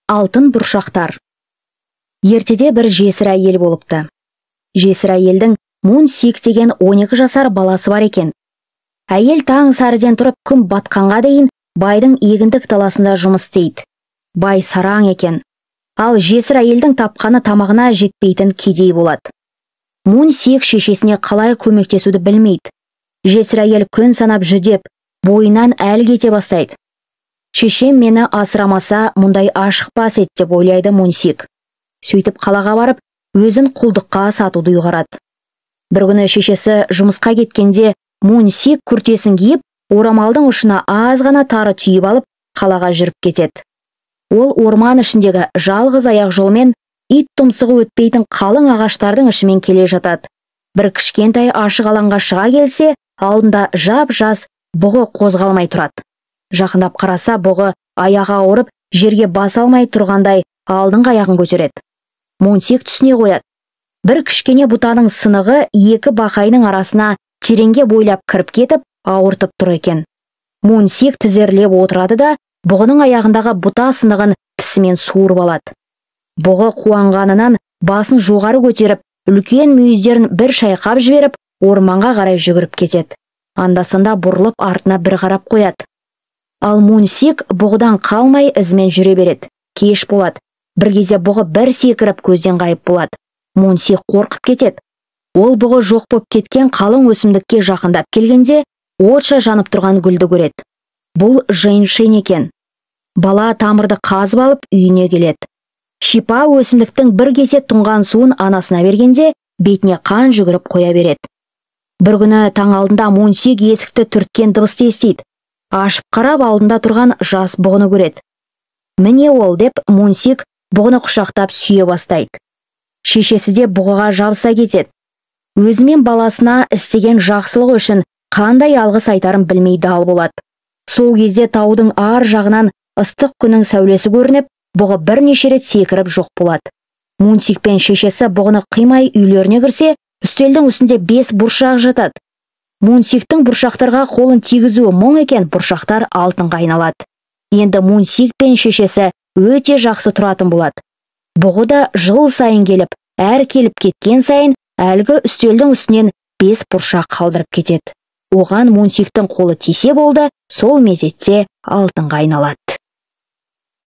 Алтын бұршақтар. Ертеде бір жесір әйел болыпты. Жесір әйелдің Мун-Сик деген 12 жасар баласы бар екен. Әйел таң сәріден тұрып күн батқанға дейін байдың егіндік даласында жұмыс істейді. Бай сараң екен. Ал жесір әйелдің тапқаны тамағына жетпейтін кедей болады. Мун-Сик шешесіне қалай көмектесуді білмейді. Жесір әйел күн санап жүдеп, бойынан әл кете бастайды. Шешем мені асырамаса, мұндай ашықпас ет деп ойлайды Мун-Сик. Сөйтіп қалаға барып, өзін құлдыққа сатуды ұйғарады. Бір күні шешесі жұмысқа кеткенде Мун-Сик күртесін киіп, орамалдың ұшына аз ғана тары түйіп алып, қалаға жүріп кетеді. Ол орман ішіндегі жалғыз аяқ жолмен ит тұмсығы өтпейтін қалың ағаштардың ішімен келе жатады. Бір кішкентай ашық алаңға шыға келсе, алдында жап-жас бұғы қозғалмай тұрады. Жақындап қараса, бұғы аяғы ауырып, жерге баса алмай тұрғандай алдыңғы аяғын көтереді. Мун-Сик түсіне қояды. Бір кішкене бұтаның сынығы екі бақайының арасына тереңге бойлап кіріп кетіп, ауыртып тұр екен. Мун-Сик тізерлеп отырады да, бұғының аяғындағы бұта сынығын тісімен суырып алады. Бұғы қуанғанынан басын жоғары көтеріп, үлкен мүйіздерін бір шайқап жіберіп, орманға қарай жүгіріп кетеді. Анда-санда бұрылып артына бір қарап қояды. Ал Мун-Сик бұғыдан қалмай ізімен жүре береді. Кеш болады. Бір кезде бұғы бір секіріп көзден ғайып болады. Мун-Сик қорқып кетеді. Ол бұғы жоқ боп кеткен қалың өсімдікке жақындап келгенде, отша жанып тұрған гүлді көреді. Бұл женьшень екен. Бала тамырды қазып алып үйіне келеді. Шипа өсімдіктің бір кесе тұнған суын анасына бергенде, бетіне қан жүгіріп қоя береді. Бір күні таң алдында Мун-Сик есікті түрткен дыбысты естиді. Ашып қарап алдында тұрған жас бұғыны көреді. Міне ол деп Мун-Сик бұғыны құшақтап сүйе бастайды. Шешесі де бұғыға жабыса кетеді. Өзімен баласына істеген жақсылығы үшін қандай алғыс айтарын білмей дал болады. Сол кезде таудың ар жағынан ыстық күннің сәулесі көрініп, бұғы бірнеше рет секіріп жоқ болады. Мун-Сик пен шешесі бұғыны қимай үйлеріне кірсе, үстелдің үстінде 5 бұршақ жатады. Мун-Сиктің бұршақтарға қолын тигізуі мұң екен, бұршақтар алтынға айналады. Енді Мун-Сик пен шешесі өте жақсы тұратын болады. Бұғы да жыл сайын келіп, әр келіп кеткен сайын әлгі үстелдің үстінен 5 бұршақ қалдырып кетеді. Оған Мун-Сиктің қолы тисе болды, сол мезетте алтынға айналады.